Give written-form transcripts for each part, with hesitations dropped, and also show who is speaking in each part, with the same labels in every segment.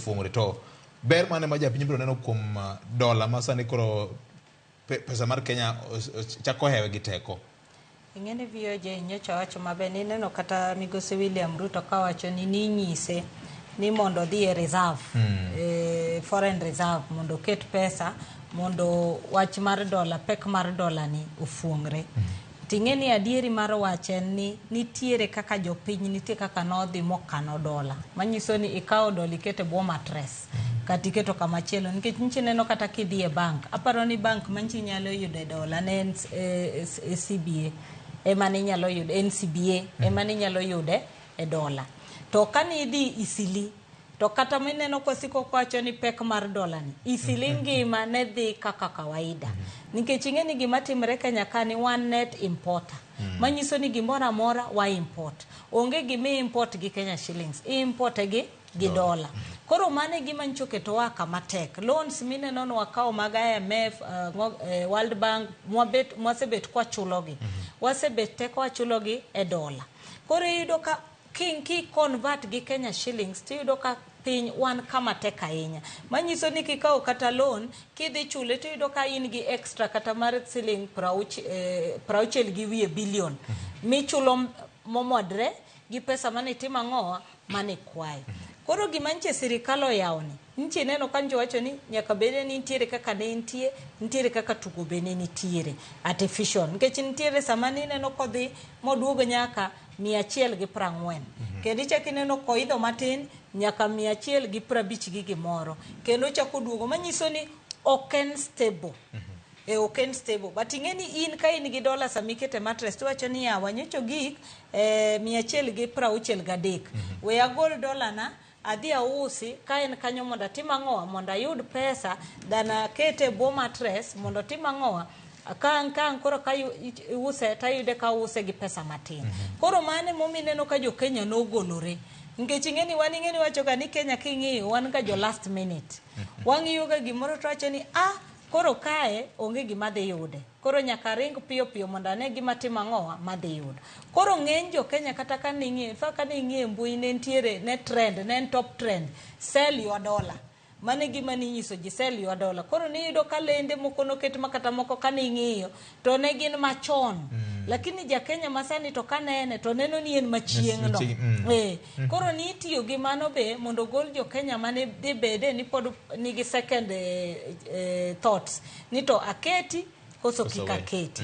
Speaker 1: ofuong'ore to ber mane ma japiny biro neno kuom dola ma sani koro pesa mar Kenya chako hewe gi teko?
Speaker 2: Ing'e ni VOJ nyocha wacho maber ni ineno kata migosi William Ruto kawacho ni ninyise ni mondo odhi e reserve, foreign reserve mondo oket pesa mondo wach mar dola, pek mar dola ni ofuong're. Ting'e ni adieri mar wach en ni nitiere kaka jopiny nitie kaka nodhi mokano dola. Manyiso ni ikawo dola iketo e bwo mattress kata iketo kama chielo nikech nyicha ineno kata kidhi e bank. Aparo ni bank ma nyicha inyalo yude dola ne en CBA ema ne inyalo yude NCBA ema ne inyalo yude e dola. To kane idhi Eastleigh to kata mineno kosiko kowacho ni pek mar dola ni Eastleigh ngima ne dhi kaka kawaida. Nikech ing'e ni gima timre Kenya ka ni wan net importer. Manyiso ni gimoro amora wa import. Onge gima import gi Kenya shillings. I import gi dola. Koro mano e gima nyicha oketowa kama tek. Loans mineno ni wakawo mag IMF, World Bank, mwasebet kwachulogi. Wasebet te kwachulogi e dola. Koro iyudo ka ki convert gi Kenya shillings tiyudo ka piny wan kama tek ahinya. Manyiso ni kikawo kata loan kidhi chule tiyudo ka in gi extra kata mar siling 60 gi wiye billion michulo momodre gi pesa mane itimo ang'owa mane ikwayo. Koro gima nyicha sirikal oyawo ni nyicha ineno ka nyicha wacho ni nyaka bed ni nitiere kaka ne nitie, nitiere kaka tugo be ne nitiere artificial. Nikech nitiere sama nineno kodhi moduogo nyaka 140. Kendo ichako ineno koidho matin nyaka 150 gi gimoro. Kendo ochako oduogo manyiso ni ok en stable. Ok en stable. But ing'e ni in ka in gi dola sama ikete mattress tiwacho ni yawa nyocha ogik 163. We agol dola na adhi ausi ka en kanyo mondo atim ang'owa mondo ayud pesa than akete e bwo mattress mondo otim ang'owa ka ang' koro ka iuse tayude ka ause gi pesa matin. Koro mano emomiyo ineno ka jo Kenya nogolore. Nikech ing'e ni wan ing'e ni wacho ga ni Kenya king'iyo wan ga jo last minute. Wang'iyo ga gimoro to wacho ni ah koro kae onge gima dhi yude. Koro nyaka ring piyo piyo mondo ane gima timo ang'owa madhi yudo. Koro ng'eny jo Kenya kata ka ning'iyo, in fact ka ning'iyo e mbui ne nitiere ne trend, ne en top trend, sell your dollar. Mano e gima ninyiso ji, sell your dollar. Koro niyudo ka lende moko noket ma kata moko ka ning'iyo to ne gin machon. Lakini ja Kenya masani to kanene to neno ni en machieng' no. Koro nitiyo gi mano be mondo ogol jo Kenya mane dhi bede ni pod nigi second thoughts ni to aketi koso kik aketi.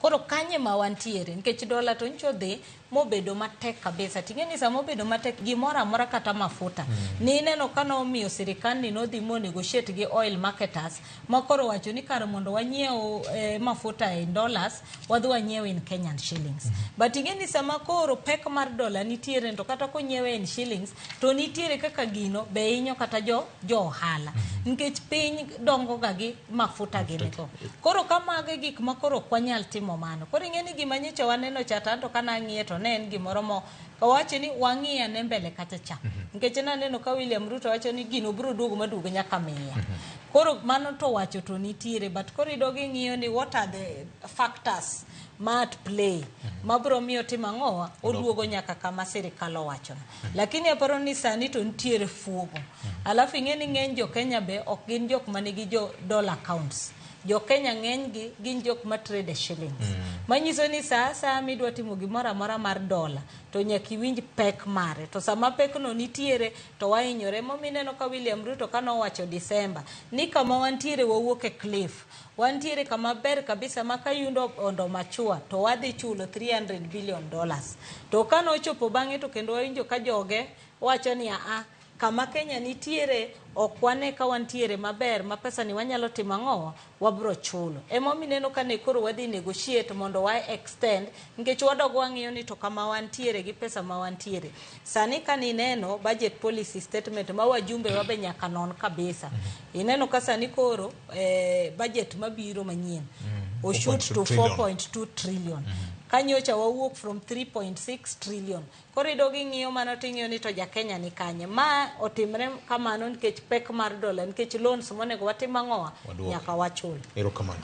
Speaker 2: Koro kanye ma wantiere nikech dola to nyicha odhi mobedo matek kabisa. Ting'e ni sama obedo matek gimoro amora kata mafuta. Ni ineno ka nomiyo sirikal ni nodhi mo negotiate gi oil marketers ma koro wacho ni kar mondo wanyiew mafuta in dollars wadhi wanyiew in Kenyan shillings. But ing'e ni sama koro pek mar dola nitiere to kata konyiewe in shillings to nitiere kaka gino be hinyo kata jo ohala. Nikech piny dongo ga gi mafuta gini go. Koro ka mago e gik ma koro ok wanyal timo mano. Koro ing'e ni gima nyocha waneno cha to anto ka nang'iye to ne en gimoro mo owacho ni wang'i ane mbele kacha cha. Nikech naneno ka William Ruto wacho ni gino biro duogo maduog nyaka 100. Koro mano to wacho to nitiere but koro idog ing'iyo ni what are the factors ma at play mabiro miyo timo ang'owa oduogo nyaka kama sirikal owachono. Lakini aparo ni sani to nitiere fuogo. Alafu ing'e ni ng'eny jo Kenya be ok gin jok manigi jo dollar accounts. Jo Kenya ng'eny gi gin jok ma trade e shillings. Manyiso ni sa asaya midwa timo gimoro amora mar dola to nyaka iwinj pek mare. To sama pek no nitiere to wahinyore. Emomiyo ineno ka William Ruto kanowacho December ni kama wantiere wawuok e cliff. Wantiere kama ber kabisa ma ka yundo ondo machua to wadhi chulo 300 billion dollars. To kanochopo bang'e to kendo wawinjo ka joge wacho ni aa kama Kenya nitiere ok wane ka wantiere maber ma pesa ni wanyalo timo ang'owa wabro chulo. Emomiyo ineno ka ne koro wadhi negotiate mondo wa extend nikech wadog wang'iyo ni to kama wantiere gi pesa ma wantiere. Sani ka nineno budget policy statement ma wajumbe wa be nyaka non kabisa. Ineno ka sani koro budget mabiro manyien oshoot to 4.2 trillion. Ka nyocha wawuok from 3.6 trillion. Koro idog ing'iyo mano ting'iyo ni to ja Kenya ni kanye. Ma otimre kamano nikech pek mar dola nikech loans monego watim ang'owa nyaka wachul.
Speaker 1: Erokamano.